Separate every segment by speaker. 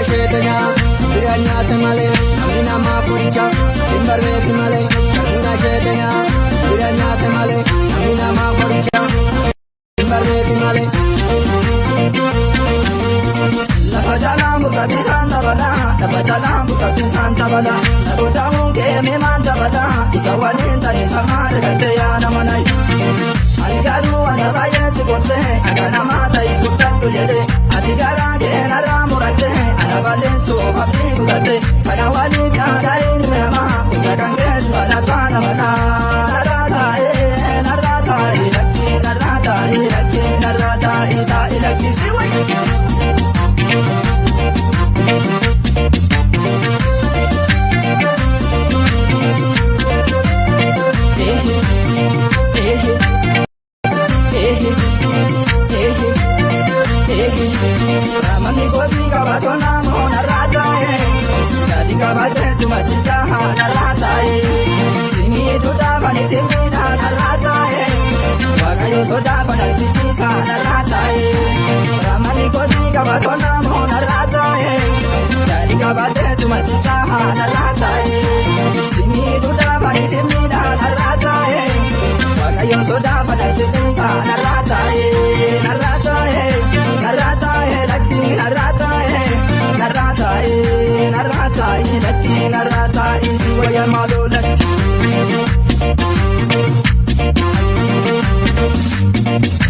Speaker 1: sheetanya bira nyaate malee namni namaa qoricha hin barreessi malee. Buna sheetanya bira nyaate malee namni namaa qoricha hin barreessi malee.
Speaker 2: Lafa jalaan muka bisaan taphataa, lafa jalaan muka bisaan taphataa, namoota munkee maan taphataa, isa waliin ta'e samaa argattee yaa nama nayi. Ani garuu ana baay'ee si gortee, akka namaa ta'e guddadhu jedhee, ati garaa kee narraa murattee, ana balleessuuf abdii kutattee, kana waliin nyaataa ilmi namaa, hunda kan keessu alataa nama naa. Narraa taa'ee, narraa taa'ee lakkii, narraa taa'ee lakkii, narraa taa'ee taa'ee lakkii si wayii. Ramani gosi qabatoo namoo narraa taa'e, gadi qabatee tumachicha narraa taa'e, simii duudhaa simiidha narraa taa'e, waaqayyo sodaa banalchiisa narraa taa'e. Ramani gosi qabatoo namoo narraa taa'e, gadi qabatee tumachicha narraa taa'e, simii duudhaa simiidha narraa taa'e, waaqayyo sodaa banalchiisa narraa taa'e, narraa taa'e, narraa taa'e lakkii narraa taa'e, narraa taa'e, narraa taa'e lakkii narraa taa'e si wayya maaloo lakki.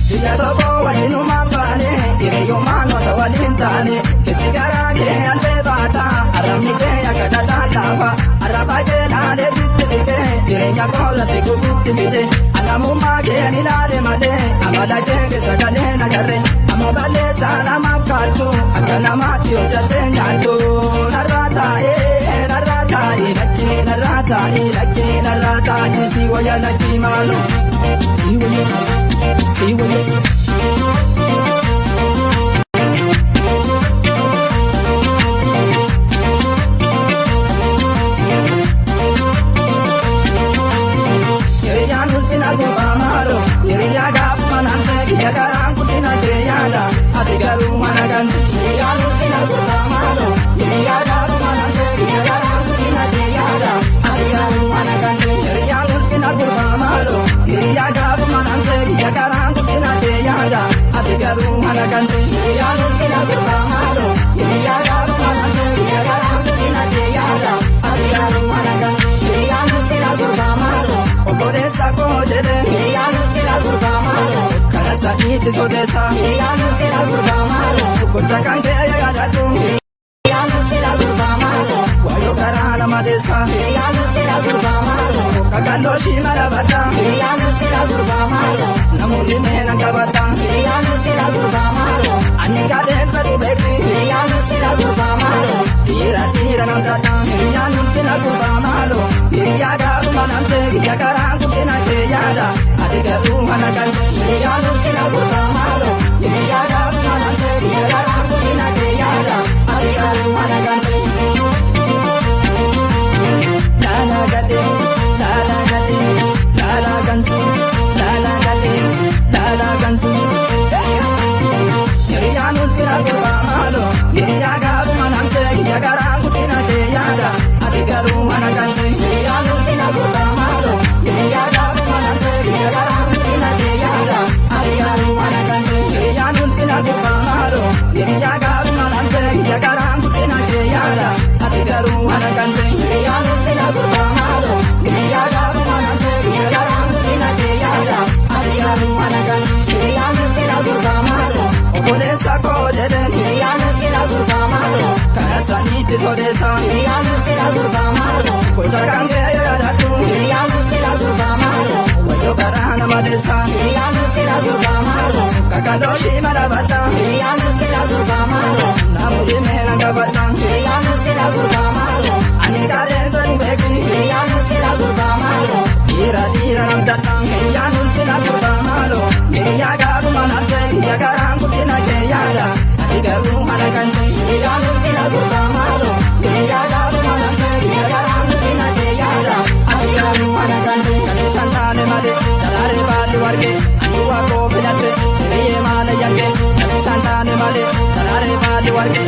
Speaker 2: Biyya tokko wajjinumaan baane, hiriyyummaan wanta waliin taane, keessi garaa kee albee baata, arrabni kee akka dhadhaa laafa, arraba kee dhaalee sitti siqee, jireenya koolatti gufutti fide, anamummaa kee ni ilaale malee, amala kee keessa galee nagarre, amma balleessaa namaaf kaattu, akka namaatti hojjattee nyaattu, narraa taa'ee, narraa taa'ee lakkii, narraa taa'ee lakkii, narraa taa'ee si wayya lakkii maaloo, si wayya, si wayya. Hiriyyaan ulfina gubbaa maaloo, hiriyyaa gaafuma namtee kiyya karaan guddina kee yaada, ati garuu mana kan. Hiriyyaan ulfina gubbaa maaloo, hiriyyaa gaafuma namtee kiyya karaan guddina kee yaada, ati garuu mana kan. Hiriyyaan ulfina gubbaa maaloo, hiriyyaa gaafuma namtee kiyya karaan guddina kee yaada, ati garuu mana kan. Hiriyyaan ulfina gubbaa maaloo, hiriyyaa gaafuma namtee kiyya karaan guddina kee yaada, ati garuu mana kan. Hiriyyaan ulfina gubbaa maaloo, obboleessa koo jedhee. Hiriyyaan ulfina gurbaa maaloo, kana sadiitti sodeessa. Hiriyyaan ulfina gurbaa maaloo, gocha kan kee yaadadhu. Hiriyyaan ulfina gurbaa maaloo, waayoo karaa nama deessa. Hiriyyaan ulfina gurbaa maaloo, kakalloo shii marabata. Hiriyyaan ulfina gurbaa maaloo, namoonni meena qabata. Hiriyyaan ulfina gurbaa maaloo, ani gadeen fedhu beekti. Hiriyyaan ulfina gurbaa maaloo, dhiira dhiira namtata. Hiriyyaan ulfina gurbaa maaloo, hiriyyaa gaafuma namtee kiyya karaan guddina kee yaada, ati garuu mana kan. Hiriyyaan ulfina gurbaa maaloo, hiriyyaa gaafuma namtee kiyya karaan guddina kee yaada, ati garuu mana kan. Laalaa gadhee, laalaa gadhee, laalaa gantu, laalaa gadhee, laalaa gantu. Hiriyyaan ulfina gurbaa maaloo, hiriyyaa gaafuma namtee kiyya karaan guddina kee yaada, ati garuu mana kan. Hiriyyaan ulfina gurbaa maaloo, hiriyyaa gaafuma namtee kiyya karaan guddina kee yaada, ati garuu mana kan. Hiriyyaan ulfina gurbaa maaloo, hiriyyaa gaafuma namtee kiyya karaan guddina kee yaada, ati garuu mana kan. Hiriyyaan ulfina gurbaa maaloo, hiriyyaa gaafuma namtee kiyya karaan guddina kee yaada, ati garuu mana kan. Hiriyyaan ulfina gurbaa maaloo, obboleessa koo jedheen. Hiriyyaan ulfina gurbaa maaloo, kana saniitti sodeessa. Hiriyyaan ulfina gurbaa maaloo, gocha kan kee yaadadhu. Hiriyyaan ulfina gurbaa maaloo, wayyoo karaa nama deessa. Hiriyyaan ulfina gurbaa maaloo, kakalloo shii marabata. Hiriyyaan ulfina gurbaa maaloo, namoonni meena qabata. Hiriyyaan ulfina gurbaa maaloo, ani gadeen fedhu beekti. Hiriyyaan ulfina gurbaa maaloo, dhiira dhiira namtata. Hiriyyaan ulfina gurbaa maaloo, hiriyyaa gaafuma namtee kiyya karaan guddina kee yaada, ati garuu mana kan. Hiriyyaan ulfina gurbaa maaloo, hiriyyaa gaafuma namtee kiyya karaan guddina kee yaada, ati garuu mana kan. Kan isaan taane malee daraaree baalli warqee, ani waa koo filatte hiriyyee maala yakke. Kan isaan taane malee daraaree baalli warqee.